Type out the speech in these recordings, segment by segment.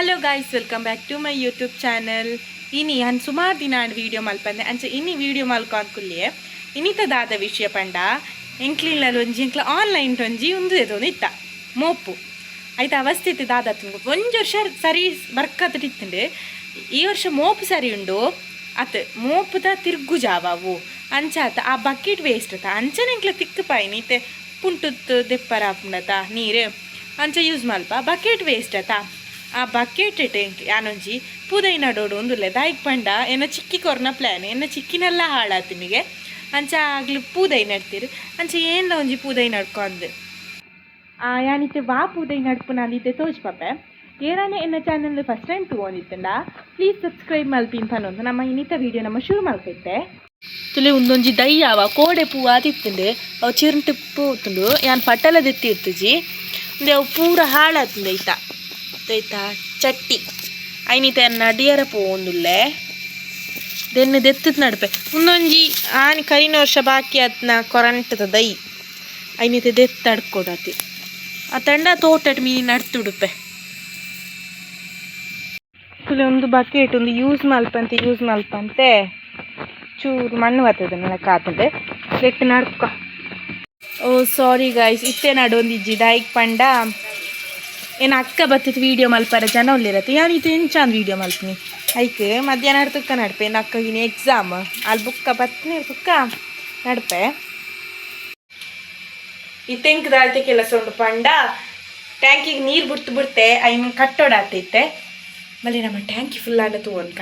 Hello guys, welcome back to my YouTube channel. ಇನಿ ಯಾನ್ ಸುಮಾರು ದಿನ ಆಂಡ್ ವೀಡಿಯೋ ಮಲ್ಪಂದೆ. ಅಂಚ ಇನಿ ವೀಡಿಯೋ ಮಲ್ಕೊಂಡ್ ಕುಲ್ಲಿಯೆ. ಇನಿತ ದಾದ ವಿಷಯ ಪಂಡ, ಎಂಕ್ಲಿಲ್ಲಲ್ ಒಂಜಿ ಎಂಕ್ಲ ಆನ್ಲೈನ್ ಒಂಜಿ ಉಂದು ಎದೊಂದು ಇತ್ತ ಮೋಪು. ಐತ ಅವಸ್ಥೆ ದಾದ ಒಂಜಿ ವರ್ಷ ಸರಿ ಬರ್ಕತ್ ಇತ್ತುಂಡು. ಈ ವರ್ಷ ಮೋಪು ಸರಿ ಉಂಡು ಅತ್ ಮೋಪುದ ತಿರ್ಗು ಜಾವವು ಅಂಚ ಆತ ಆ ಬಕೆಟ್ ವೇಸ್ಟ್ ಅತ. ಅಂಚನೆ ಎಂಕ್ಲ ತಿಕ್ಕು ಪಾಯಿನಿ ಇತ್ತೆ ಪುಂಟುತ್ತು ದೆಪ್ಪರ ಆಪುಂಡತ ನೀರು, ಅಂಚ ಯೂಸ್ ಮಲ್ಪ. ಬಕೆಟ್ ವೇಸ್ಟ್ ಅತ. ಆ ಬಕೆಟ್ ಇಟ್ಟು ಯಾನೊಂಜಿ ಪೂದೈ ನಡೋಡು ಉಂದುಲ್ಲೆ. ದಾಯಿಗ್ ಪಂಡ ಎನ್ನ ಚಿಕ್ಕಿ ಕೊರ್ನ ಪ್ಲ್ಯಾನ್, ಎನ್ನ ಚಿಕ್ಕಿನೆಲ್ಲ ಹಾಳಾತಿನಿಗೆ. ಅಂಚ ಆಗ್ಲು ಪೂದೈ ನಡ್ತೀರಿ. ಅಂಚ ಏನ್ಲ ಒಂಜಿ ಪೂದೈ ನಡ್ಕೊಂದು ಯಾನಿತ್ತೆ ವಾ ಪೂದೈ ನಡ್ಪುನ ಅಂದಿತ್ತೆ ತೋಜ್ ಪಾಪೆ. ಏರಾನೆ ಎನ್ನ ಚಾನಲ್ ಫಸ್ಟ್ ಟೈಮ್ ತಗೊಂಡಿತ್ತಂಡ ಪ್ಲೀಸ್ ಸಬ್ಸ್ಕ್ರೈಬ್ ಮಲ್ಪಿನ್ ಪನೊಂದು ನಮ್ಮ ಇನ್ನಿತ ವೀಡಿಯೋ ನಮ್ಮ ಶುರು ಮಲ್ಪೈತೆ. ತುಲೆ ಒಂದೊಂಜಿ ದಯ್ಯಾವ ಕೋಡೆ ಪೂವ ತಿತ್ತುಂಡು. ಅವು ಚಿರಂಟು ಪೂತುಂಡು. ಯಾನ್ ಪಟ್ಟಲ ದೆತ್ತಿ ಇರ್ತುಜಿ. ಉಂದೆ ಅವು ಪೂರ ಹಾಳಾತುಂಡು. ಐತ ಐತ ಚಟ್ಟಿ ಐನಿತ ನಡಿಯರ ಪೋವೊಂದುಲ್ಲೆ. ದೆನ್ನು ದೆತ್ತದ ನಡುಪೆ. ಉಂದೊಂಜಿ ಆನಿ ಕರಿನ ವರ್ಷ ಬಾಕಿ ಆತ್ನ ಕೊರಂಟದ ದೈ. ಐನಿತ ದೆತ್ತ ಅಡ್ಕೊಡತಿ. ಆ ತಂಡ ತೋಟಟ್ ಮೀನಿ ನಡ್ತುಡುಪೆ. ತುಲೆ ಒಂದು ಬಕೆಟ್ ಒಂದು ಯೂಸ್ ಮಲ್ಪಂತೆ, ಯೂಸ್ ಮಲ್ಪಂತೆ ಚೂರು ಮಣ್ಣು ಬರ್ತದೆ ನನಗೆ ಆತಂದೆ. ನೆಟ್ ನಡ್ಕ. ಓ ಸಾರಿ ಗಾಯ್ಸ್, ಇತ್ತೆ ನಡೊಂದಿಜ್ಜಿ. ದಾಯಿಕ್ ಪಂಡ ಏನ ಅಕ್ಕ ಬತ್ತಿತ್ತು ವೀಡಿಯೋ ಮಲ್ಪರ ಜನ ಉಲ್ಲಿರತ್ತೆ. ಯಾನ್ ಇತ್ತೆ ಎಂಚಾಂದ್ ವೀಡಿಯೋ ಮಲ್ಪನಿ? ಐಕ್ ಮಧ್ಯಾಹ್ನ ತುಕ್ಕ ನಡ್ಪೆ. ಏನ್ ಅಕ್ಕಗಿನ ಎಕ್ಸಾಮ್ ಅಲ್ಲಿ ಬುಕ್ಕ ಬತ್ತನೆ ತುಕ್ಕ ನಡ್ಪೆ. ಇತ್ತೆ ಎಂಕ್ ದಾಲ್ತೆ ಕೆಲಸ ಉಂಡು ಪಂಡ, ಟ್ಯಾಂಕಿಗೆ ನೀರು ಬಿಡ್ತು ಬಿಡ್ತೆ, ಐನ್ ಕಟ್ಟೋಡಾತೈತೆ. ಮಲ್ಲಿ ನಮ್ಮ ಟ್ಯಾಂಕಿ ಫುಲ್ ಆಂಡ ತೂವನ್ಕ.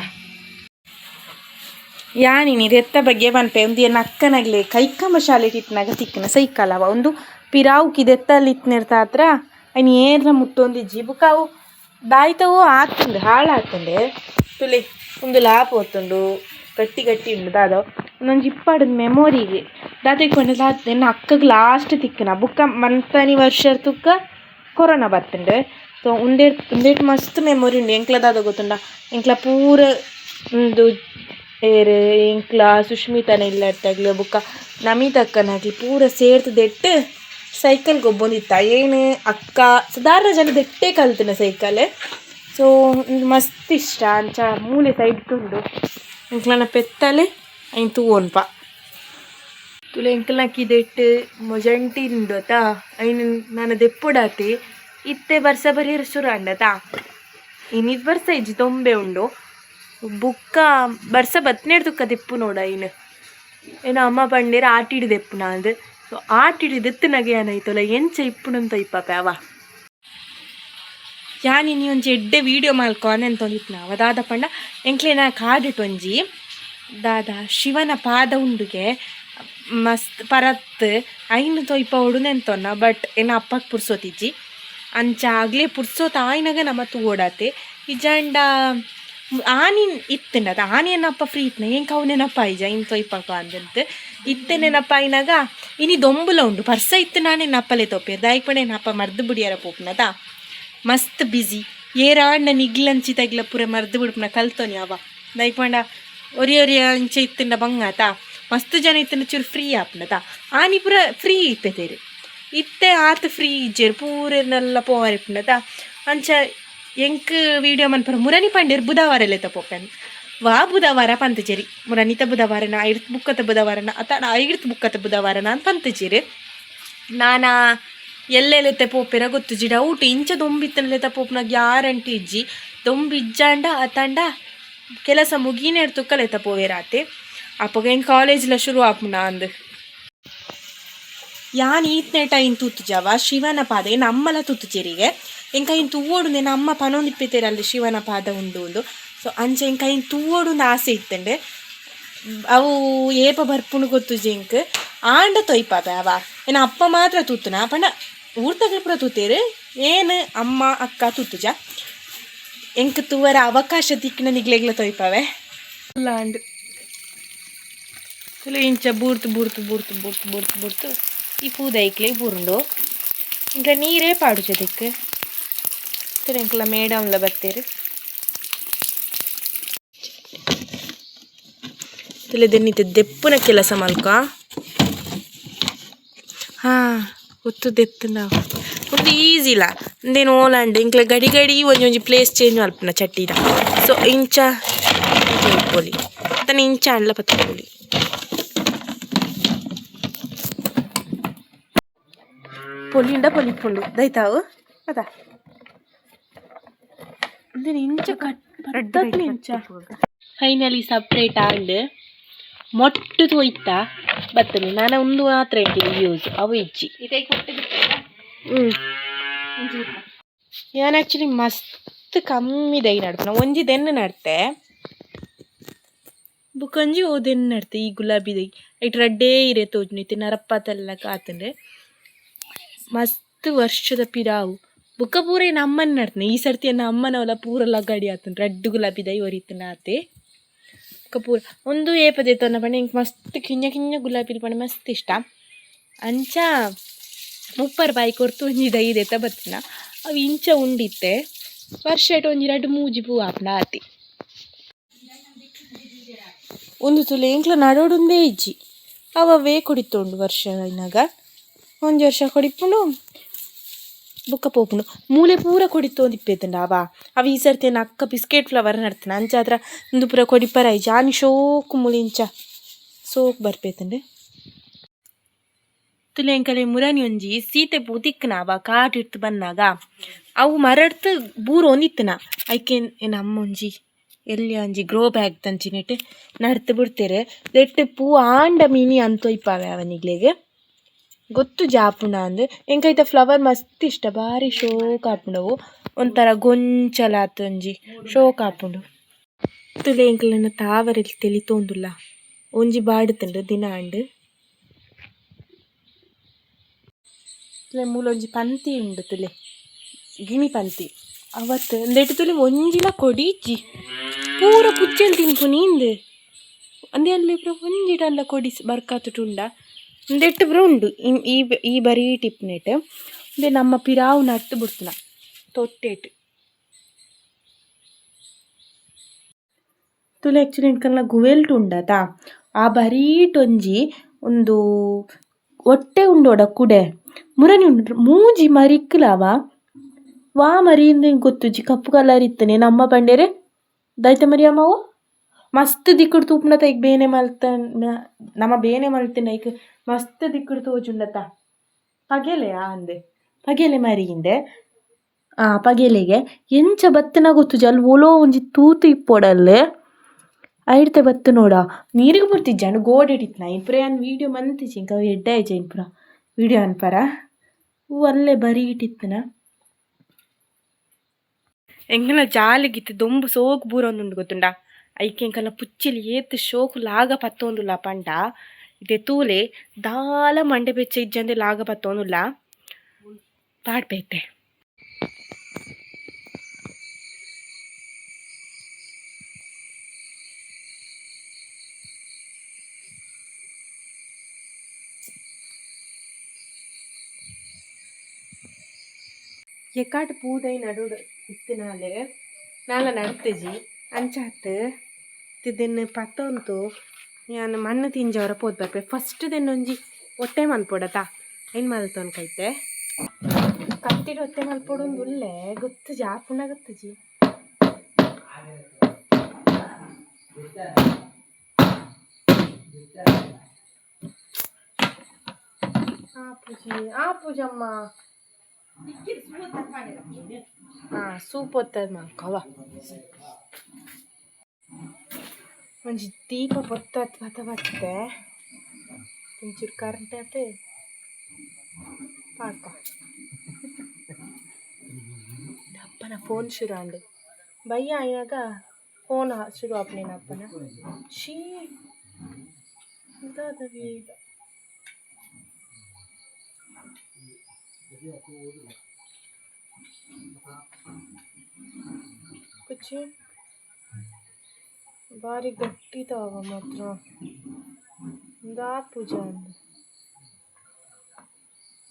ಯಾನಿನಿ ದೆತ್ತ ಬಗ್ಗೆ ಪನ್ಪೆ. ಒಂದು ಎನ್ನ ಅಕ್ಕನಗ್ಲೆ ಕೈಕಂಬ ಶಾಲೆ ಇತ್ನಾಗ ತಿಕ್ಕನ ಸೈಕಲ್ ಅವ. ಒಂದು ಪಿರಾವುಕಿ ದೆತ್ತಲ್ಲಿ ಇತ್ನಿರ್ತ ಹತ್ರ ಐನ್ ಏರ್ಲ ಮುಟ್ಟೊಂದಿಜ್ಜಿ. ಬುಕ್ಕ ಅವು ದಾಯ್ತವು ಆತುಂಡು, ಹಾಳಾತುಂಡು. ತುಲೆ ಒಂದು ಲಾಪ್ ಪೋತುಂಡು, ಗಟ್ಟಿ ಗಟ್ಟಿ ಉಂಡು. ದಾದ ಒಂದೊಂಜಿ ಇಪ್ಪಾಡು ಮೆಮೊರಿಗೆ. ದಾದಕ್ಕೆ ಪಂಡ, ಎನ್ನ ಅಕ್ಕಗ್ ಲಾಸ್ಟ್ ತಿಕ್ಕನ. ಬುಕ್ಕ ಮಂತನಿ ವರ್ಷ ತುಕ್ಕ ಕೊರೋನಾ ಬತ್ತುಂಡು. ಸೊ ಉಂದೆಟ್ ಉಂದೆಟ್ ಮಸ್ತ್ ಮೆಮೊರಿ ಉಂಡು. ಎಂಕ್ಲ ದಾದ ಗೊತ್ತುಂಡ, ಎಂಕ್ಲ ಪೂರ ಉಂದು ಏರ್ ಎಂಕ್ಲ ಸುಷ್ಮಿತನ ಇಲ್ಲರ್ತಗ್ಲು ಬುಕ್ಕ ನಮಿತಕ್ಕನಾಗ್ಲಿ ಪೂರ ಸೇರ್ತು ಸೈಕಲ್ ಗೊಬ್ಬೊಂದಿತ್ತ. ಏನು ಅಕ್ಕ ಸಾಧಾರಣ ಜನ ದೆಟ್ಟೆ ಕಲ್ತಿನ ಸೈಕಲ್. ಸೊ ಮಸ್ತ್ ಇಷ್ಟ. ಅಂಚ ಮೂಲೆ ಸೈಡ್ ಉಂಡು ಎಂಕ್ಲನ ಪೆತ್ತಲೆ. ಐನ್ ತೂವೊನ್ಪ. ತುಲೆ ಎಂಕ್ಲನ ಕಿದೆಟ್ ಮೊಜಂಟಿ ಉಂಡು ಅತಾ, ಐನ್ ನನ ದೆಪ್ಪುಡಾತಿ. ಇತ್ತೆ ಬರ್ಸ ಬರಿಯರ ಶುರು ಆಂಡತಾ. ಇನಿದ್ ಬರ್ಸ ಇಜ್ಜಿ, ದೊಂಬೆ ಉಂಡು. ಬುಕ್ಕ ಬರ್ಸ ಬತ್ನೇಡ್ ತುಕ್ಕ ದೆಪ್ಪು ನೋಡ ಐನ್. ಏನೋ ಅಮ್ಮ ಪಂಡೇರ್ ಆಟಿಡಿ ದೆಪ್ಪುನ ಅಂದ್. ಸೊ ಆಟಿಡಿ ದೆತ್ತುನಗ ಏನಾಯ್ತಲ್ಲ, ಎಂಚ ಇಪ್ಪುನಂತ ಇಪ್ಪಾಪೆ ಅವ. ಯಾನ್ ಇನಿ ಒಂಜಿ ಎಡ್ಡೆ ವೀಡಿಯೋ ಮಲ್ಕೊ ಅಂದೆಂತೊಂದಿತ್ನ. ಅವ ದಾದ ಪಂಡ, ಎಂಕ್ಲೆನ ಕಾಡಿಟ್ ಒಂಜಿ ದಾದ ಶಿವನ ಪಾದ ಉಂಡುಗೆ ಮಸ್ತ್ ಪರತ್. ಐನ್ ತೊಯ್ಪ ನೆಂತೊನ್ನ. ಬಟ್ ಏನ ಅಪ್ಪಕ್ ಪುರ್ಸೋತಿಜ್ಜಿ. ಅಂಚ ಆಗ್ಲೇ ಪುರ್ಸೋತ್ ಆಯ್ನಾಗ ನಮ ತೂವೊಡಾತೆ. ಇಜ್ಜಾಂಡ ಆನಿ ಇತ್ತಂಡ ಅದು ಆನಿ ಏನಪ್ಪ ಫ್ರೀ ಇತ್ನ. ಎಂಕ್ ಅವು ನೆನಪ ಆಯ್ಜ ಐನ್ ತೊಯ್ಪಕ ಅಂದಂತ. ಇತ್ತೆ ನೆನಪ ಆಯ್ನಾಗ ಇನಿ ದೊಂಬುಲ ಉಂಡು. ಬರ್ಸ ಇತ್ತು ನಾನೇ ನಪ್ಪಲೆ ತೋಪೇರ್. ದಾಯಿಕ್ ಪಂಡ ಏನಪ್ಪ ಮರ್ದು ಬುಡಿಯರ ಪೋಪುನದ, ಮಸ್ತ್ ಬ್ಯುಸಿ. ಏರಾಂಡ ನಿಗ್ಲಂಚಿ ತಗ್ಲ ಪೂರ ಮರ್ದು ಬಿಡ್ಪುನ ಕಲ್ತೋನಿ ಅವ. ದಾಯಿಕ್ ಪಂಡ ಒರಿ ಒರಿ ಅಂಚೆ ಇತ್ತಂಡ ಬಂಗಾತ. ಮಸ್ತ್ ಜನ ಇತ್ತಂಡ ಚೂರು ಫ್ರೀ ಆಪುನತ. ಆನಿ ಪೂರ ಫ್ರೀ ಇಪ್ಪೆತೇರು. ಇತ್ತೆ ಆತ್ ಫ್ರೀ ಇಜ್ಜೆರ್, ಪೂರೆರ್ನೆಲ್ಲ ಪೋವರೆ ಇಪ್ಪುನತ. ಅಂಚ ಎಂಕ್ ವೀಡಿಯೋ ಮನ್ಪರ ಮುರನಿ ಪಂಡೇರ್ ಬುಧವಾರ ಲೆತ್ತ ಪೋಪೆನ್. ವಾ ಬುಧವಾರ ಪಂತಜೇರಿ, ಮುರನಿತ ಬುಧವಾರನ, ಐರ್ತ್ ಬುಕ್ಕತ ಬುಧವಾರನ, ಅತ ಐರ್ತ್ ಬುಕ್ಕತ ಬುಧವಾರನ ಅಂತ ಪಂತಜೇರಿ. ನಾನಾ ಎಲ್ಲೆಲೆತ್ತೆ ಪೋಪೆರ ಗೊತ್ತುಜಿ, ಡೌಟ್. ಇಂಚ ದೊಂಬಿತ್ತನಲೆತ್ತ ಪೋಪುನ ಗ್ಯಾರಂಟಿ ಇಜ್ಜಿ. ದೊಂಬಿ ಇಜ್ಜಾಂಡ ಅತಂಡ ಕೆಲಸ ಮುಗೀನೆ ತುಕ್ಕಲೆತ್ತ ಪೋವೇರಾತೆ. ಅಪಗ ಎಂಕ್ ಕಾಲೇಜ್ಲ ಶುರು ಆಪುಂಡ ಅಂದ್. ಯಾನ್ ಈತ್ನೇಟ ಐನ್ ತೂತುಜವ ಶಿವನ ಪಾದ. ಏನ್ ಅಮ್ಮಲ ತೂತುಜೆರಿಗೆ. ಎಂಕ್ ಐನ್ ತೂವೊಡು. ನೆನ ಅಮ್ಮ ಪನೊಂದಿಪ್ಪೆತೇರ್ ಅಲ್ಲಿ ಶಿವನ ಪಾದ ಉಂಡು ಉಂದು. ಸೊ ಅಂಚ ಎಂಕ್ ಐನ್ ತೂವೊಡು ಅಂದ್ ಆಸೆ ಇತ್ತಂಡೆ. ಅವು ಏಪ ಬರ್ಪುಂಡು ಗೊತ್ತುಜಿ ಎಂಕ್. ಆಂಡ ತೊಯ್ಪಾಪೆ ಅವ. ಏನ ಅಪ್ಪ ಮಾತ್ರ ತೂತುನ ಪಂಡ ಊರ್ತಗ್ಲು ಪೂರ ತೂತೇರು. ಏನ್ ಅಮ್ಮ ಅಕ್ಕ ತೂತುಜ. ಎಂಕ್ ತೂವರ ಅವಕಾಶ ತಿಕ್ಕಿನ ನಿಗ್ಲೆಗ್ಲ ತೊಯ್ಪಾವೆ. ಲಾಂಡ್ ತುಲೆ ಇಂಚ ಬೂರ್ತು ಬೂರ್ತು ಬೂರ್ತು ಬೂರ್ತು ಬೂರ್ತು ಬೂರ್ತು ಈ ಪೂದೈಕ್ಲೆ ಬೂರುಂಡು. ಇಂಕ ನೀರೇ ಪಾಡುಜದಕ್ಕೆ. ಎಂಕ್ಲ ಮೇಡಮ್ಲ ಬತ್ತೇರು. ತುಲೆ ದೆನ್ನಿತೆ ದೆಪ್ಪುನ ಕೆಲಸ ಮಲ್ಕ. ಹಾ. ಗೊತ್ತು ದೆತ್ತುಂಡ ಉಂದು ಈಸಿಲ ಉಂದೇನು ಓಲಾಂಡ್ ಎಂಕ್ಲ ಗಡಿ ಗಡಿ ಒಂಜಿ ಒಂಜಿ ಪ್ಲೇಸ್ ಚೇಂಜ್ ಮಲ್ಪುನ ಚಟ್ಟಿದ. ಸೊ ಇಂಚ ಇಂಚ ಇಪ್ಪೊಲಿ ತನ್ನ ಇಂಚ ಅಂಡ್ಲ ಪತ್ತೊಲಿ. ಪೊಲಿಂಡ ಪೊಲಿಪುಂಡು ದೈತಾವು ಅದ ಉಂದೇನು ಇಂಚ ಕಟ್ ಇಂಚ ಫೈನಲಿ ಸಪ್ರೇಟ್ ಆಂಡ್ ಮೊಟ್ಟು ತೋಯ್ತ ಬತ್ತನೆ ನಾನು ಒಂದು ಮಾತ್ರ ಯೂಸ್ ಅವು ಇಜ್ಜಿ. ಯಾನ್ ಆಕ್ಚುಲಿ ಮಸ್ತ್ ಕಮ್ಮಿ ದೈ ನಡ್ಪುನ ಒಂಜಿ ದೆನ್ನೆ ನಡ್ತೆ ಬುಕೊಂಜಿ ಓ ದೆನ್ನೆ ನಡ್ತೆ ಈ ಗುಲಾಬಿ ದೈ ಐಟ್ ರಡ್ಡೇ ಇರೆ ತೋಜುಂಡು ಇತ್ತೆ ನರಪಾತೆಲ್ಲ ಕಾತುಂಡು ಮಸ್ತ್ ವರ್ಷದ ಪಿರಾವು ಬುಕ್ಕ ಪೂರ ಎನ್ನ ಅಮ್ಮನ ನಡ್ತನೆ ಈ ಸರ್ತಿ ಎನ್ನ ಅಮ್ಮನವಲ ಪೂರ ಲಗಾಡಿ ಆತುಂಡು ರಡ್ಡ್ ಗುಲಾಬಿ ದೈ ಒರಿತುಂಡು ಆತೆ ಬುಕ್ಕ ಪೂರ ಒಂದು ಏಪ ದೆತ್ತೊನ್ನ ಪಂಡ ಎಂಕ್ ಮಸ್ತ್ ಕಿഞ്ഞ ಕಿഞ്ഞ ಗುಲಾಬಿ ಪಂಡ ಮಸ್ತ್ ಇಷ್ಟ. ಅಂಚ 30 ರೂಪಾಯಿ ಕೊರ್ತು ಒಂಜಿ ದೈ ದೆತ್ತ ಬತ್ತಿನ ಅವು ಇಂಚ ಉಂಡಿತ್ತೆ ವರ್ಷಟ್ ಒಂಜಿ ರಡ್ಡ್ ಮೂಜಿ ಪೂ ಆಪುಂಡು ಆತೆ. ಉಂದು ತೂಲೆ ಎಂಕ್ಲ ನಡೋಡುಂದೇ ಇಜ್ಜಿ ಅವು ಅವೇ ಕೊಡಿತುಂಡು ವರ್ಷ ಆಯಿನಾಗ ಒಂಜಿ ವರ್ಷ ಕೊಡಿಪುಂಡು ಬೊಕ್ಕ ಪೋಪುಂಡು ಮೂಲೆ ಪೂರ ಕೊಡಿತೊಂದು ಇಪ್ಪೆತ್ತುಂಡ ಅವ ಅವು ಈ ಸರ್ತಿ ಎನ್ನ ಅಕ್ಕ ಬಿಸ್ಕೆಟ್ ಫ್ಲವರ್ ನಡ್ತನ ಅಂಚಾತ್ರ ಉಂದು ಪೂರ ಕೊಡಿಪರ ಇಜ್ಜಿ ಆನಿ ಶೋಕು ಮೂಲು ಇಂಚ ಸೋಕು ಬರ್ಪೇತುಂಡು. ತುಲೆ ಎಂಕಲೆ ಮುರನಿ ಒಂಜಿ ಸೀತೆ ಪೂ ತಿಕ್ಕುನ ಅವ ಕಾಟಿಡ್ತು ಬನ್ನಾಗ ಅವು ಮರಡ್ತು ಬೂರೊಂದಿತ್ತುನ ಐಕೆ ಎನ್ನ ಅಮ್ಮ ಒಂಜಿ ಎಲ್ಯ ಒಂಜಿ ಗ್ರೋ ಬ್ಯಾಗ್ ತಂಚಿನೆಟ್ ನಡ್ತು ಬುಡ್ತೆರ್ ನೆಟ್ಟ್ ಪೂ ಆಂಡ ಮಿನಿ ಅಂತೊಯ್ಪಾವೆ ಅವನಿಗ್ಲೆಗ್ ಗೊತ್ತು ಜಾಪುಂಡ ಅಂದ್ ಎಂಕ್ ಐತ ಫ್ಲವರ್ ಮಸ್ತ್ ಇಷ್ಟ ಬಾರಿ ಶೋಕ್ ಆಪುಂಡು ಅವು ಒಂಥರ ಗೊಂಚಲಾತ್ ಒಂಜಿ ಶೋಕ್ ಆಪುಂಡು. ತುಲೆ ಎಂಕ್ಲೆನ ತಾವರೆಲ್ ತೆಲಿತೊಂದುಲ್ಲ ಒಂಜಿ ಬಾಡುತುಂಡು ದಿನ ಆಂಡ್. ತುಲೆ ಮೂಲೊಂಜಿ ಪಂತಿ ಉಂಡು ತುಲೆ ಗಿಣಿ ಪಂತಿ ಅವತ್ ಉಂದೆಟ್ ತುಲೆ ಒಂಜಿಲ ಕೊಡಿ ಇಜ್ಜಿ ಪೂರ ಪುಚ್ಚೆಲ್ ತಿನ್ಪುನಿ ಇಂದ್ ಅಂದೆ ಅಲ್ಲೆ ಪೂರ ಒಂಜಿಡಲ ಕೊಡಿ ಬರ್ಕಾತುಂಡ ಉಂದೆಟ್ ಪೂರ ಉಂಡು ಈ ಈ ಬರೀ ಟಿಪ್ನೆಟ್ ಉಂದೆ ನಮ್ಮ ಪಿರಾವು ನಡ್ತು ಬುಡ್ತುನ ತೊಟ್ಟೆಟ್. ತುಲೆ ಆಕ್ಚುಲಿ ಎಂಕಲ್ನ ಗುವೆಲ್ಟ್ ಉಂಡತ ಆ ಬರೀಟ್ ಒಂಜಿ ಉಂದು ಒಟ್ಟೆ ಉಂಡೋಡ ಕುಡೆ ಮುರನಿ ಉಂಡು ಮೂಜಿ ಮರಿಕ್ಕುಲವ ವಾ ಮರಿ ಇಂದ್ ಎಂಕ್ ಗೊತ್ತುಜ್ಜಿ ಕಪ್ಪು ಕಲರ್ ಇತ್ತನೆ ನಮ್ಮ ಪಂಡೆರ್ ದಾಯ್ತ ಮರಿ ಅಮ್ಮ ಅವು ಮಸ್ತ್ ದಿಕ್ಕುಡು ತೂಪುನತ ಐಕ್ ಬೇನೆ ಮಲ್ತ ನಮ ಬೇನೆ ಮಲ್ತಿನ ಐಕ್ ಮಸ್ತ್ ದಿಕ್ಕುಡು ತೋಜುಂಡತ ಪಗೆಲೆಯಾ ಅಂದೆ ಪಗೆಲೆ ಮರಿ ಇಂದೆ ಆ ಪಗೆಲೆಗೆ ಎಂಚ ಬತ್ತಿನ ಗೊತ್ತುಜ್ಜಿ ಅಲ್ ಓಲೋ ಒಂಜಿ ತೂತು ಇಪ್ಪೊಡಲ್ಲು ಐಡ್ತೆ ಬತ್ತ್ ನೋಡ ನೀರುಗ್ ಬುಡ್ತಿಜ್ಜಂಡ್ ಗೋಡೆಡ್ ಇತ್ತ್ನ ಐನ್ ಪೂರ ಯಾನ್ ವೀಡಿಯೋ ಮಂತಿಜಿ ಎಂಕ್ ಅವು ಎಡ್ಡೆ ಆಯಿಜಿ ಐನ್ ಪೂರ ವೀಡಿಯೋ ಅನ್ಪರ ಹೂ ಅಲ್ಲೇ ಬರೀಟ್ ಇತ್ತ್ನ. ಎಂಕಲ್ನ ಜಾಲಿಗಿತ್ತ್ ದೊಂಬು ಸೋಕು ಬೂರೊಂದುಂಡು ಗೊತ್ತುಂಡ ಐಕ್ ಎಂಕಲ್ನ ಪುಚ್ಚಿಲ್ ಏತ್ ಶೋಕು ಲಾಗ ಪತ್ತೊಂದುಲ್ಲ ಪಂಡ ಇತ್ತೆ ತೂಲೆ ದಾಲ ಮಂಡೆ ಬೆಚ್ಚ ಇಜ್ಜಂದೆ ಲಾಗ ಪತ್ತೊಂದುಲ್ಲ ಪಾಡ್ಪೆ ಇತ್ತೆ. ಎಕಾಟ್ ಪೂದೈ ನಡುಡು ಇತ್ತಿನಾಲೆ ನಾಲ ನಡ್ತಿಜಿ ಅಂಚಾತ್ ತಿದೆನ್ ಪತ್ತೊಂತು ಯಾನ್ ಮಣ್ಣು ತಿಂಜವರ ಪೋದು ಬರ್ಪೆ ಫಸ್ಟ್ ದೆನ್ನೊಂಜಿ ಒಟ್ಟೆ ಮನ್ಪೊಡತ ಐನ್ ಮಲ್ತೊನ್ ಕೈತೆ ಕತ್ತಿಡ್ ಒತ್ತೆ ಮಲ್ಪೊಡೊಂದು ಉಲ್ಲೆ ಗೊತ್ತುಜಿ ಆಪುಂಡ ಗೊತ್ತುಜಿ. ಆಪುಜಿ ಆಪುಜಮ್ಮ ಸೂಪ್ ಒತ್ತದ ಮಲ್ಕವ ಒಂಜಿ ದೀಪ ಪೊತ್ತತ್ ಪತ ಬತ್ತೆ ಒಂಚೂರು ಕರೆಂಟ್ ಆತೆ ಪಾಡ್ಕ ಅಪ್ಪನ ಫೋನ್ ಶುರು ಆಂಡ್ ಬಯ್ಯ ಆಯಿನಾಗ ಫೋನ್ ಶುರು ಆಪುನೇನ ಅಪ್ಪನ ಶೀ ದಾದವಿ. ಕುಚ್ಚಿ ಬಾರಿ ಗಟ್ಟಿದಾವ ಮಾತ್ರ ಉಂದು ಆಪುಜ ಅಂದ್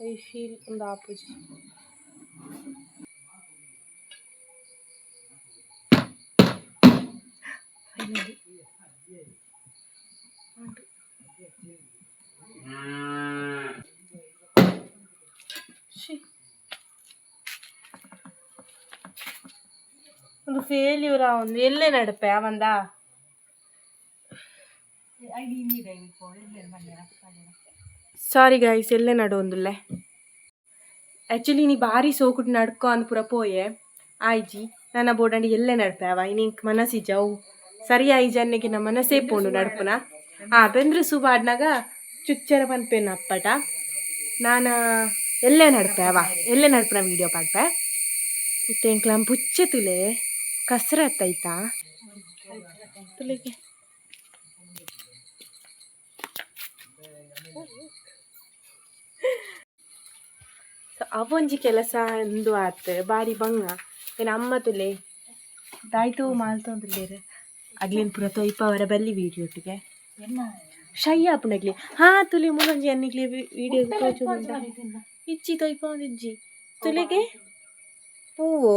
I feel ಉಂದು ಆಪುಜಿ. ಫೈನಲಿ ಆಂಡ್. ಒಂದು ಫೇಲ್ಯೂರ್ ಒಂದು ಎಲ್ಲೇ ನಡಪೆ ಅವಂದ. ಸಾರಿ ಗೈಸ್, ಎಲ್ಲೇ ನಡು ಒಂದುಲ್ಲೆ. ಆ್ಯಕ್ಚುಲಿ ನೀ ಬಾರಿ ಸೋಕುಟ್ ನಡ್ಕೊ ಅಂದ್ ಪೂರ ಪೋಯೆ ಆಯ್ಜಿ. ನನ್ನ ಬೋಡಂಡಿ ಎಲ್ಲೇ ನಡ್ಪೆ ಅವ. ಇನ್ನಿಂಕ್ ಮನಸ್ಸಿಜ ಅವು ಸರಿ ಆಯ್ಜಿ ಅನ್ನಕ್ಕೆ ನಮ್ಮ ಮನಸ್ಸೇ ಪೋಂಡು ನಡ್ಪುನ. ಆ ಬೆಂದ್ರೆ ಸುಬಾಡ್ನಾಗ ಚುಚ್ಚರ ಪನ್ಪೇನ ಅಪ್ಪಟ. ನಾನು ಎಲ್ಲೇ ನಡ್ಪೆ ಅವ, ಎಲ್ಲೇ ನಡ್ಪುನ ವೀಡಿಯೋ ಪಾಡ್ಪೆ. ಇತ್ತೆ ಎಂಕ್ಲ ಪುಚ್ಚೆ ತುಲೆ ಕಸರತ್ ಆಯ್ತಾ ತುಲೆಗೆ. ಸೊ ಅವೊಂಜಿ ಕೆಲಸ ಎಂದು ಆತ್ ಬಾರಿ ಬಂಗ. ಏನ ಅಮ್ಮ ತುಲೆ ದಾಯ್ತು ಮಾಲ್ತೊಂದುಲ್ಲೇರು. ಅಗ್ಲೇನ್ ಪೂರ ತೊಯ್ಪವರ ಬಲ್ಲಿ ವೀಡಿಯೋಟಿಗೆ ಶೈ ಆಪುಂಡಗ್ಲಿ. ಹಾ ತುಲೆ, ಮೂಲೊಂಜಿ ಅನ್ನಿಗ್ಲಿ ವೀಡಿಯೋ ತೋಜುಂಡ ಇಜ್ಜಿ, ತೊಯ್ಪ ಇಜ್ಜಿ ತುಲೆಗೆ. ಹೂವು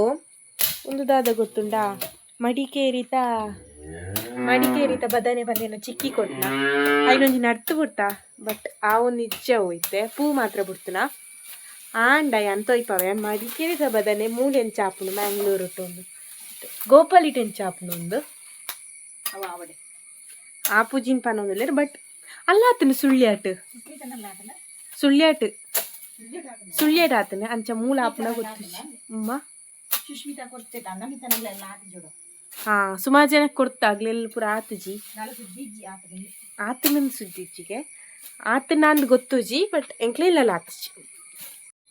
ಒಂದು ದಾದ ಗೊತ್ತುಂಡಾ? ಮಡಿಕೇರಿತ ಮಡಿಕೇರಿತ ಬದನೆ ಬಂದೇನ ಚಿಕ್ಕಿ ಕೊಟ್ನ. ಐನೊಂಜಿ ನಡ್ತು ಬಿಡ್ತಾ, ಬಟ್ ಆ ಒಂದು ಇಜ್ಜ ಹೋಯ್ತೆ, ಪೂ ಮಾತ್ರ ಬಿಡ್ತನ. ಆಂಡ ಯಾನ್ ತೊಯ್ಪವೆ ಮಡಿಕೇರಿತ ಬದನೆ ಮೂಲೆ ಚಾಪುಂಡು, ಮ್ಯಾಂಗ್ಳೂರು ಒಂದು ಗೋಪಾಲಿಟೆನ್ ಚಾಪುಂಡು ಒಂದು. ಅವ ಆವಡೆ. ಆ ಪೂಜಿನ ಪನೊಂದುಲ್ಲೆರ್, ಬಟ್ ಅಲ್ಲಾತನ ಸುಳ್ಯಾಟ್ ಸುಳ್ಯಾಟ್ ಸುಳ್ಯಾಟ್ ಆತನ. ಅಂಚ ಮೂಲ ಆಪುನ ಗೊತ್ತು ಅಮ್ಮ. ಸುಷ್ಮಿತಾ ಕೊಡ್ತೇಟ ನಮಿತನಲ್ಲ ಆತ ಜೋಡು. ಹಾ, ಸುಮಾರು ಜನಕ್ಕೆ ಕೊಡ್ತಾ ಆಗ್ಲೆಲ್ಲ ಪೂರ ಆತುಜಿ. ನಾಳೆ ಸುದ್ದಿ ಇಜ್ಜಿ ಆತಗೆ. ಆತನಂದು ಸುದ್ದಿಜ್ಜಿಗೆ ಆತನಂದು ಗೊತ್ತುಜಿ, ಬಟ್ ಎಂಕ್ಲೆ ಆತುಜಿ.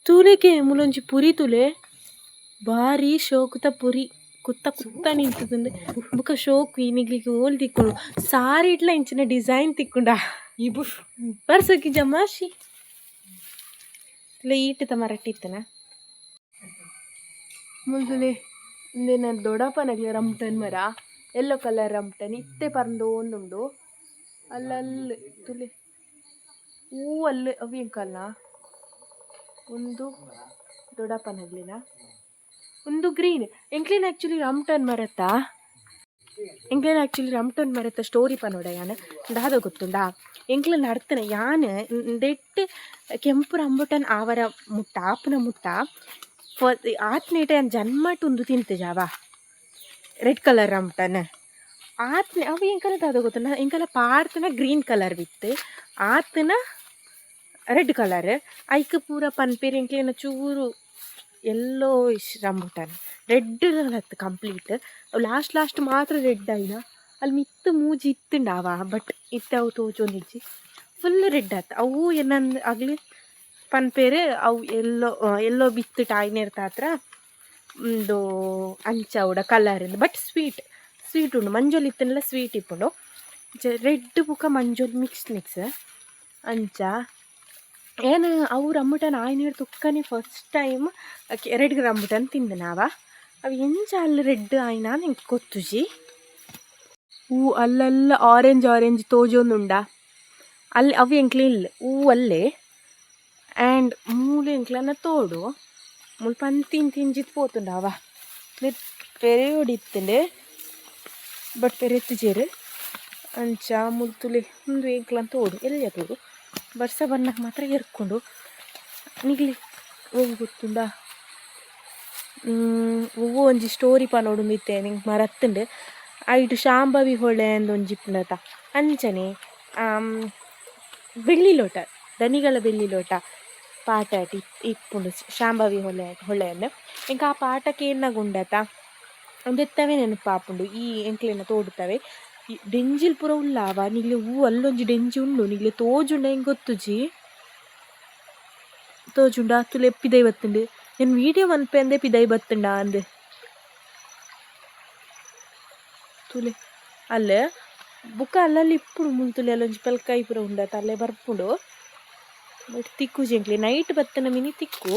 ತೂಲೆಗೆ ಮೂಲೊಂಜಿ ಪುರಿ ತುಲೆ, ಬಾರಿ ಶೋಕುತ ಪುರಿ ಕುತ್ತ ಕುತ್ತ ನಿಂತದಂದ್ರೆ ಬುಕ್ಕ ಶೋಕು. ಈ ನಿಗ್ಲಿಗೆ ಓಲ್ ತಿಕ್ಕೊಂಡು ಸಾರಿ ಇಟ್ಲ ಇಂಚಿನ ಡಿಸೈನ್ ತಿಕ್ಕೊಂಡ. ಈ ಬುಷ್. ಬರ್ಸೋಕಿ ಜಮಾಶಿ ತುಲೆ ಈಟದ ಮರಟ್ಟಿತ್ತನ ಮುಲ್ದುಲೆ. ಇಂದೇನ ದೊಡ್ಡಪ್ಪನಗ್ಲೆ ರಂಟನ್ ಮರ, ಎಲ್ಲೋ ಕಲರ್ ರಂಟನ್ ಇತ್ತೆ ಪರಂದು ಒಂದುಂಡು ಅಲ್ಲಲ್ಲಿ ತುಲೆ. ಹೂ ಅಲ್ಲಿ ಅವು ಎಂಕಲ್ನ ಒಂದು ದೊಡ್ಡಪ್ಪನಗ್ಲಿನ ಒಂದು ಗ್ರೀನ್. ಎಂಕ್ಲೇನ್ ಆ್ಯಕ್ಚುಲಿ ರಮ್ಟನ್ ಮರತ್ತಾ, ಎಂಕ್ಲೇನ್ ಆ್ಯಕ್ಚುಲಿ ರಮ್ಟನ್ ಮರತ್ತ ಸ್ಟೋರಿ ಪನೋಡ ಯಾನ್. ದಾದ ಗೊತ್ತುಂಡಾ? ಎಂಕ್ಲ ನಡ್ತನ ಯಾನ್ ದೆಟ್ ಕೆಂಪು ರಂಬುಟನ್ ಆವರ ಮುಟ್ಟ ಆಪುನ ಮುಟ್ಟ ಆತ್ನೇಟ ಯಾನ್ ಜನ್ಮಟ್ ಉಂದು ತಿಂತೆ ಜಾವ ರೆಡ್ ಕಲರ್ ರಂಬುಟನ್ ಆತ್ನೆ. ಅವು ಎಂಕಲ ದಾದ ಗೊತ್ತುಂಡ? ಎಂಕಲ ಪಾಡ್ತನ ಗ್ರೀನ್ ಕಲರ್ ಬಿತ್ತು ಆತನ ರೆಡ್ ಕಲರ್. ಐಕ್ ಪೂರ ಪನ್ಪೇರ್ ಎಂಕ್ಲೆನ ಚೂರು ಎಲ್ಲೋ rambutan. Red ಅತ್ತು complete, last last ಮಾತ್ರ ರೆಡ್ ಆಯ್ನ. ಅಲ್ಲಿ ಮಿತ್ತು ಮೂಜಿ ಇತ್ತುಂಡಾವ, ಬಟ್ ಇತ್ತೆ ಅವು ತೋಜೊಂದಿಜ್ಜಿ. ಫುಲ್ ರೆಡ್ ಆತ್ ಅವು. ಏನಂದ್ ಆಗ್ಲಿ ಪನ್ಪೇರು ಅವು ಎಲ್ಲೋ ಎಲ್ಲೋ ಬಿತ್ತು ಆಯ್ನೇರ್ತಾತ್ರ ಒಂದು ಅಂಚ ಅವಡ colour. But sweet sweet ಉಂಡು. ಮಂಜೊಲ್ ಇತ್ತನ್ಲ ಸ್ವೀಟ್ ಇಪ್ಪುಂಡು. ರೆಡ್ ಬುಕ್ಕ ಮಂಜೊಲ್ ಮಿಕ್ಸ್ ಮಿಕ್ಸ್ ಅಂಚ. ಏನು ಅವು rambutan ಆಯ್ನೇರ್ ತುಕ್ಕನೆ first time red rambutan ತಿಂದೆ ನಾವ. ಅವು ಎಂಚ ಅಲ್ಲಿ ರೆಡ್ ಆಯ್ನ ಎಂಕ್ ಗೊತ್ತುಜಿ. ಹೂ ಅಲ್ಲೆಲ್ಲ ಆರೆಂಜ್ ಆರೆಂಜ್ ತೋಜೊಂದುಂಡ ಅಲ್ಲಿ, ಅವು ಎಂಕ್ಲೆ ಇಲ್ಲ ಹೂ ಅಲ್ಲೇ. ಆ್ಯಂಡ್ ಮೂಲು ಎಂಕ್ಲನ ತೋಡು ಮುಲ್ಪ ಅಂತಿಂತ ತಿಂಜಿತ್ ಪೋತುಂಡ ಅವ. ಪೆರೆಯೋಡಿತ್ತುಂಡು, ಬಟ್ ಪೆರೆತ್ತುಜೆರ್. ಅಂಚ ಮುಲ್ತುಲೆ ಉಂದು ಎಂಕ್ಲನ್ ತೋಡು, ಎಲ್ಯ ತೋಡು. ಬರ್ಸ ಬನ್ನಗ ಮಾತ್ರ ಎರ್ಕೊಂಡು ನಿಗ್ಲಿ ಒವು ಗೊತ್ತುಂಡ? ಒವ್ವು ಒಂಜಿ ಸ್ಟೋರಿ ಪನೊಡುಂದಿತ್ತೆ, ನಿಂಗೆ ಮರತ್ತುಂಡು. ಐಟು ಶಾಂಭವಿ ಹೊಳೆ ಅಂದ್ ಒಂಜಿ ಇಪ್ಪುಂಡತ. ಅಂಚನೆ ಬೆಳ್ಳಿ ಲೋಟ, ದನಿಗಳ ಬೆಳ್ಳಿ ಲೋಟ ಪಾಠ ಇಪ್ಪುಂಡು ಶಾಂಭವಿ ಹೊಳೆ ಹೊಳೆ ಅಂದ್. ಎಂಕ್ ಆ ಪಾಠ ಕೇನ್ನಗ ಉಂಡತ ಉಂದೆತ್ತವೆ ನೆನಪಾಪುಂಡು. ಈ ಎಂಕ್ಲೆನ ತೋಡುತ್ತವೆ ಈ ಡೆಂಜಿಲ್ ಪೂರ ಉಲ್ಲಾವ ನಿಗ್ಲೆ. ಹೂ ಅಲ್ಲೊಂಜಿ ಡೆಂಜಿ ಉಂಡು, ನಿಗ್ಲೆ ತೋಜುಂಡ ಎಂಕ್ ಗೊತ್ತುಜಿ. ತೋಜುಂಡ ತುಲೆ ಪಿದೈ ಬತ್ತುಂಡು. ಏನ್ ವೀಡಿಯೋ ಮನ್ಪೆಂದೆ ಪಿದೈ ಬತ್ತುಂಡ ಅಂದ್. ತುಲೆ ಅಲ್ಲೆ ಬುಕ್ಕ ಅಲ್ಲಲ್ಲಿ ಇಪ್ಪುಂಡು. ಮುಲ್ ತುಲೆ ಅಲ್ಲೊಂಜಿ ಪೆಲ್ಕಾಯಿ ಪೂರ ಉಂಡತ, ಅಲ್ಲೇ ಬರ್ಪುಂಡು. ಬಟ್ ತಿಕ್ಕುಜಿ ಎಂಕ್ಲೆ. ನೈಟ್ ಬತ್ತನ ಮಿನಿ ತಿಕ್ಕು.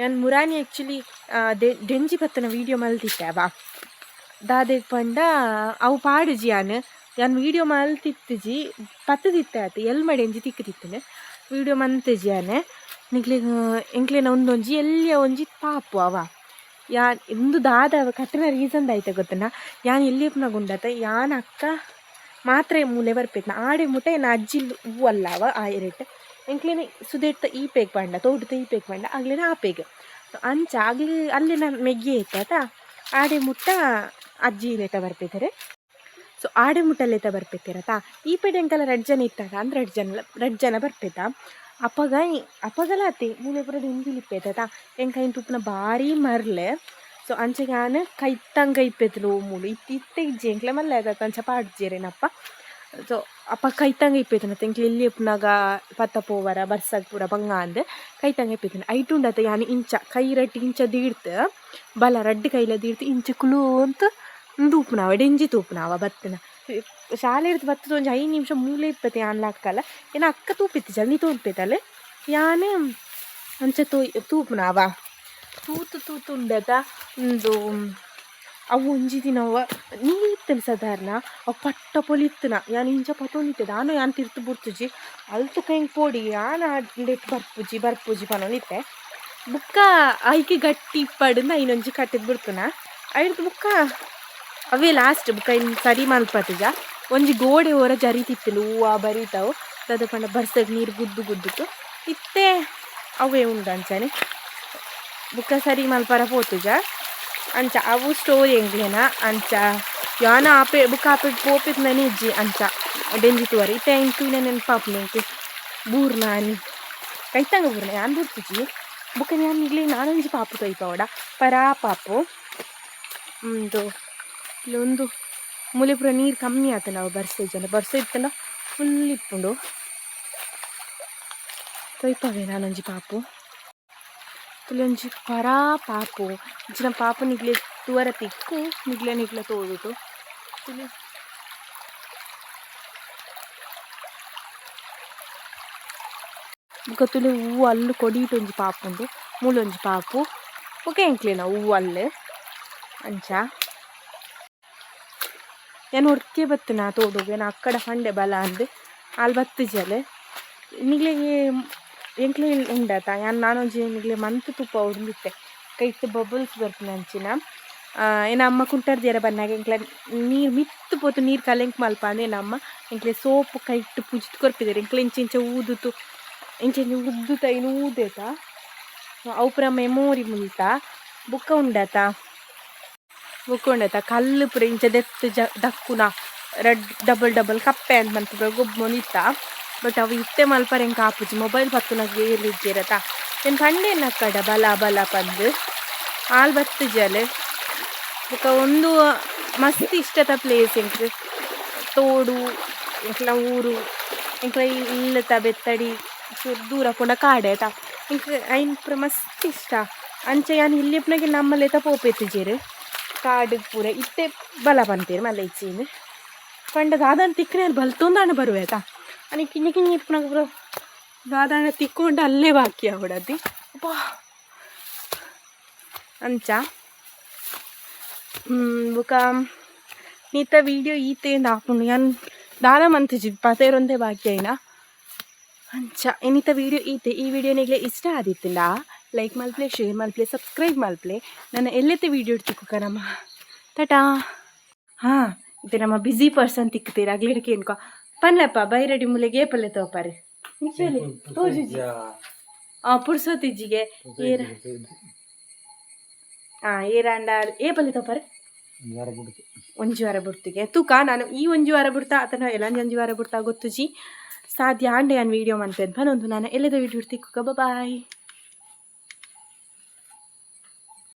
ಯಾನ್ ಮುರಾನಿ ಆ್ಯಕ್ಚುಲಿ ಡೆಂಜಿ ಬತ್ತನ ವೀಡಿಯೋ ಮಲ್ತಿತ್ತೆ ಅವ. ದಾದೆಗ್ ಪಂಡ ಅವು ಪಾಡುಜಿ. ಯಾನ್ ಯಾನ್ ವೀಡಿಯೋ ಮಲ್ತಿತ್ತಿಜಿ, ಪತ್ತುದಿತ್ತೆ ಆತು. ಎಲ್ಮ ಡೆಂಜಿ ತಿಕ್ಕುದಿತ್ತುಂಡು, ವೀಡಿಯೋ ಮಂತಿಜಿ ಯಾನ್. ನಿಕ್ಲೆಗ್ ಎಂಕ್ಲೆನ ಉಂದೊಂಜಿ ಎಲ್ಯ ಒಂಜಿ ಪಾಪು ಅವ. ಯಾನ್ ಇಂದು ದಾದ ಕಟ್ಟುನ ರೀಸನ್ ದಾಯ್ತ ಗೊತ್ತುಂಡ? ಯಾನ್ ಎಲ್ಲಿ ಉಪ್ಪುನಗ ಉಂಡತ, ಯಾನ್ ಅಕ್ಕ ಮಾತ್ರೆ ಮೂಲೆ ಬರ್ಪೇತ್ನ ಆಡೆ ಮುಟ ಎನ್ನ ಅಜ್ಜಿ ಹೂ ಅಲ್ಲವ. ಆ ಎರೆಟ್ ಎಂಕ್ಲೆನ ಸುದೆಟ್ಟ ಈ ಪೇಗ್ ಪಂಡ ತೋಟದ ಈ ಪೇಗ್ ಪಂಡ ಆಗ್ಲೇನ ಆ ಪೇಗ್. ಅಂಚ ಆಗ್ಲಿ ಅಲ್ಲಿ ನಾನು ಮೆಗ್ಗಿ ಐತಾತ. ಆಡೆ ಮುಟ್ಟ ಅಜ್ಜಿ ಲೇತ ಬರ್ಪಿದ್ದಾರೆ. ಸೊ ಆಡೆ ಮುಟ್ಟ ಲೇತ ಬರ್ಪಿತ್ತಿರತಾ. ಈ ಪಡೆ ಅಂಕಲ ರಡ್ಡ್ ಜನ ಇತ್ತಾಗ ಅಂದ್ರೆ ರಡ್ಡ್ ಜನ, ರಡ್ಡ್ ಜನ ಬರ್ಪೇತ. ಅಪಗ ಅಪಗಲ ಅತಿ ಮೂಲೆ ಪೂರ ದಿಂಜಿಲಿಪ್ಪೇತ. ಎಂಕ್ ಐನ್ ತೂಪುನ ಬಾರಿ ಮರ್ಲೆ. ಸೊ ಅಂಚ ಯಾನ್ ಕೈತಂಗ ಇಪ್ಪೆತ್ಲು ಮೂಲು. ಇತ್ತೆ ಇತ್ತೆ ಇಜ್ಜಿ, ಎಂಕ್ಲೆ ಮಲ್ಲೆ ಆತ, ಅಂಚ ಪಾಡ್ಜೆರೇನಪ್ಪ. ಸೊ ಅಪ್ಪ ಕೈತಂಗ ಇಪ್ಪೆತ್ತನ, ಎಂಕ್ಲೆ ಎಲ್ಲಿ ಉಪ್ಪುನಾಗ ಪತ್ತ ಪೋವರ ಬರ್ಸಗ್ ಪೂರ ಬಂಗ ಅಂದ್ ಕೈತಂಗ ಇಪ್ಪೆತ್ತನ. ಐಟುಂಡತ ಯಾನ್ ಇಂಚ ಕೈ ರಡ್ಡ್ ಇಂಚ ದೀಡ್ತ್, ಬಲ ರಡ್ಡ್ ಕೈಲ ದೀಡ್ತ್ ಇಂಚ ಕುಲೋಂತು ಉಂದು ಉಪ್ಪುನವ, ಡೆಂಜಿ ತೂಪುನವ ಬತ್ತನ. ಶಾಲೆಡ್ದ್ ಬತ್ತದ ಒಂಜಿ 5 ನಿಮಿಷ ಮೂಲೆ ಇಪ್ಪತೆ ಯಾನ್ಲ ಅಕ್ಕಲ. ಎನ್ನ ಅಕ್ಕ ತೂಪಿತ್ತಿಜಲ್, ನೀ ತೂಪೆತಲ್. ಯಾನ್ ಅಂಚ ತೂಯ್ ತೂಪುನವ, ತೂತು ತೂತು ಉಂಡತ. ಉಂದು ಅವು ಒಂಜಿ ದಿನ ಅವ ನೀರ್ ಇತ್ತಲ್ ಸಾಧಾರಣ, ಅವು ಪಟ್ಟ ಪೊಲಿತ್ತುನ. ಯಾನ್ ಇಂಚ ಪತೊಂದಿತ್ತೆ, ದಾನೋ ಯಾನ್ ತಿರ್ತ್ ಬುಡ್ತುಜಿ. ಅಲ್ತು ಎಂಕ್ ಪೋಡಿ, ಯಾನ್ ಆಂಡೆಟ್ ಬರ್ಪುಜಿ ಬರ್ಪುಜಿ ಪನೊಂದಿತ್ತೆ. ಬುಕ್ಕ ಐಕೆ ಗಟ್ಟಿ ಇಪ್ಪಡ್ಂದ್ ಐನೊಂಜಿ ಕಟ್ಟಿದ್ ಬುಡ್ಪುನ. ಐಡ್ದ್ ಬುಕ್ಕ ಅವೇ ಲಾಸ್ಟ್. ಬುಕ್ಕ ಐನ್ ಸರಿ ಮಲ್ಪತುಜ. ಒಂಜಿ ಗೋಡೆ ಓರ ಜರಿತಿತ್ತುಂಡು, ಹೂವ ಬರಿತಾವು. ದಾದ ಪಂಡ ಬರ್ಸಗ್ ನೀರು ಗುದ್ದು ಗುದ್ದುತು ಇತ್ತೆ ಅವೇ ಉಂಡು ಅಂಚನೆ. ಬುಕ್ಕ ಸರಿ ಮಲ್ಪರ ಪೋತುಜ. ಅಂಚ ಅವು ಸ್ಟೋರಿ ಎಂಕ್ಲೆನ. ಅಂಚ ಯಾನ ಆಪೆ ಬುಕ್ಕ ಆಪೆ ಪೋಪಿತ್ನನೆ ಇಜ್ಜಿ ಅಂಚ ಡೆಂಜಿ ತೂವರೆ. ಇತ್ತೆ ಐನ್ ತೂಯಿನ ನೆನ್ಪಾಪುಂಡು ಎಂಕ್. ಬೂರ್ನಾನಿ ಕೈತಂಗ ಬೂರ್ನ, ಯಾನ್ ಬುಡ್ತುಜಿ. ಬುಕ್ಕ ಯಾನ್ ನಿಗ್ಲೆ ನಾನೊಂಜಿ ಪಾಪು ತೊಯ್ಪವಡ ಪರಾ ಪಾಪು. ಉಂದು ಇಲ್ಲೊಂದು ಮೂಲೆ ಪೂರ ನೀರು ಕಮ್ಮಿ ಆತಂಡ ಅವು. ಬರ್ಸ ಇಜ್ಜಂಡ, ಬರ್ಸ ಇತ್ತಂಡ ಫುಲ್ ಇಪ್ಪುಂಡು. ತೊಯ್ಪವೆ ನಾನೊಂಜಿ ಪಾಪು. ತುಲೊಂಜಿ ಪರಾ ಪಾಪು. ಇಂಚಿನ ಪಾಪು ನಿಗ್ಲೆ ತೂವರ ತಿಕ್ಕು, ನಿಗ್ಲೆ ನಿಗ್ಲೆ ತೋಡುಟು ತುಲೆ. ಬೊಕ ತುಲೆ ಹೂವು ಅಲ್ಲು ಕೊಡಿಟ್ ಒಂಜಿ ಪಾಪು ಉಂಡು, ಮೂಲೊಂಜಿ ಪಾಪು. ಬೊಕ ಎಂಕ್ಲೆನ ಹೂವು ಅಲ್ಲು. ಅಂಚ ಯಾನ್ ಒರ್ಕೆ ಬತ್ತಿನ ತೋಡುಗು. ಎನ್ನ ಅಕ್ಕಡ ಪಂಡೆ ಬಲ ಅಂದ್, ಆಲ್ ಬತ್ತಿಜಲ್. ನಿಗ್ಲೆಗ್ ಎಂಕ್ಲೆ ಉಂಡತ, ಯಾನ್ ನಾನೊಂಜಿ ನಿಗ್ಲೆ ಮಂತ್ ತೂಪ ಉಂದಿತ್ತೆ, ಕೈಟ್ ಬಬಲ್ಸ್ ಬರ್ಪುನ ಅಂಚಿನ. ಎನ್ನ ಅಮ್ಮ ಕುಂಟರ್ದಿಯರ ಬನ್ನಾಗ ಎಂಕ್ಲೆ ನೀರು ಮಿತ್ತು ಪೋತು ನೀರು ಕಲೆಂಕ್ ಮಲ್ಪ ಅಂದ್ ಎನ್ನ ಅಮ್ಮ ಎಂಕ್ಲೆ ಸೋಪು ಕೈಟ್ ಪೂಜಿದ್ ಕೊರ್ಪಿದೆರ್. ಎಂಕ್ಲೆ ಇಂಚ ಇಂಚ ಊದುತು, ಇಂಚ ಇಂಚ ಉದ್ದುತ ಐನ್ ಊದೇತ. ಅವು ಪೂರ ಮೆಮೊರಿ ಮುಲ್ತ. ಬುಕ್ಕ ಉಂಡತ, ಬುಕ್ಕ ಉಂಡತ, ಕಲ್ಲು ಪೂರ ಇಂಚ ದೆತ್ತ್ ಜ ದಕ್ಕುನ, ರಡ್ಡ್ ಡಬಲ್ ಡಬಲ್ ಕಪ್ಪೆ ಅಂದ್ ಮಂತ್ ಪೂರ ಗೊಬ್ಬೊಂದಿತ್ತ. ಬಟ್ ಅವು ಇತ್ತೆ ಮಲ್ಪರೆ ಎಂಕ್ ಆಪುಜಿ, ಮೊಬೈಲ್ ಪತ್ತುನಗ ಏರ್ಲ ಇಜ್ಜೆರತ. ಏನ್ ಪಂಡೆ ಅಕ್ಕಡ ಬಲ ಬಲ ಪಂದ್, ಆಲ್ ಬತ್ತಿಜಲ್. ಬೊಕ ಉಂದು ಮಸ್ತ್ ಇಷ್ಟದ ಪ್ಲೇಸ್ ಎಂಕ್ ತೋಡು. ಎಂಕ್ಲ ಊರು, ಎಂಕ್ಲ ಇಲ್ಲತ ಬೆತ್ತಡಿ ಚೂರು ದೂರ ಪೋಂಡ ಕಾಡೆ ಆಯ್ತಾ. ಎಂಕ್ ಐನ್ ಪೂರ ಮಸ್ತ್ ಇಷ್ಟ. ಅಂಚ ಯಾನ್ ಇಲ್ಲೆಪ್ಪುನಗ ನಮ್ಮಲೇತ ಪೋಪೆತ್ತಿಜೆರ್ ಕಾಡು ಪೂರ. ಇತ್ತೆ ಬಲ ಪನ್ಪೆರ್ ಮಲ್ಲ ಇಚ್ಚಿಂದ್ ಪಂಡ ದಾದಾನ ತಿಕ್ಕನೆ ಬಲ್ತೊಂದಾಣ ಬರುವೆ ಆಯ್ತಾ. ಅನಿ ಕಿನ್ನಿ ಕಿನ್ನಿ ಇಪ್ಪುನಗ ಪೂರ ದಾದಾನ ತಿಕ್ಕೊಂಡ ಅಲ್ಲೇ ಬಾಕಿ ಆವಡತಿ ಅಬ್ಬಾ. ಅಂಚ ಬೊಕ ನೀತ ವಿಡಿಯೋ ಈತೇಂದ್ ಆಪುಂಡು, ಯಾನ್ ದಾಲ ಮಂತಿಜಿ, ಪತೇರೊಂದೇ ಬಾಕಿ ಆಯಿನ. ಅಂಚ ಇನಿತ ವಿಡಿಯೋ ಈತೆ. ಈ ವಿಡಿಯೋ ನಿಗ್ಲೆ ಇಷ್ಟ ಆದಿತ್ತಿಲ್ಲ, ಲೈಕ್ ಮಲ್ಪ್ಲೆ, ಶೇರ್ ಮಲ್ಪ್ಲೆ, ಸಬ್ಸ್ಕ್ರೈಬ್ ಮಲ್ಪ್ಲೆ. ನನ್ನ ಎಲ್ಲೆತ್ತೆ ವಿಡಿಯೋ ತಿಕ್ಕುಕ ನಮ್ಮ. ಟಾಟಾ. ಹಾಂ, ಇತ್ತೆ ನಮ್ಮ ಬ್ಯುಸಿ ಪರ್ಸನ್ ತಿಕ್ತೀರ ಅಗ್ಲಿಡಕ್ಕೆ ಏನ್ಕೊ ಪನ್ಲಪ್ಪ. ಬೈರಡಿ ಮುಲೆಗೆ ಏಪಲ್ಲೆ ತೋಪಾರೆ ತೋಜುಜಿ. ಆ ಪುರ್ಸೋತಿಜ್ಜಿಗೆ ಏರ ಹಾಂ ಏರಾಂಡ ಏಪಲ್ಲೆ ತೋಪಾರೆ. ಒಂಜಿ ವಾರ ಬುಡ್ತಿಗೆ ತೂಕ. ನಾನು ಈ ಒಂಜಿ ವಾರ ಬಿಡ್ತಾ ಅಥವಾ ಎಲ್ಲ ಒಂಜಿ ವಾರ ಬಿಡ್ತಾ ಗೊತ್ತುಜಿ. ಸಾಧ್ಯ ಆಂಡೆ ಯಾನ್ ವೀಡಿಯೋ ಮನ್ಪೆದ್ ಪನೊಂದು ನಾನು ಎಲ್ಲದ ವೀಡಿಯೋ ತಿಕ್ಕುಕ. ಬಾಯ್.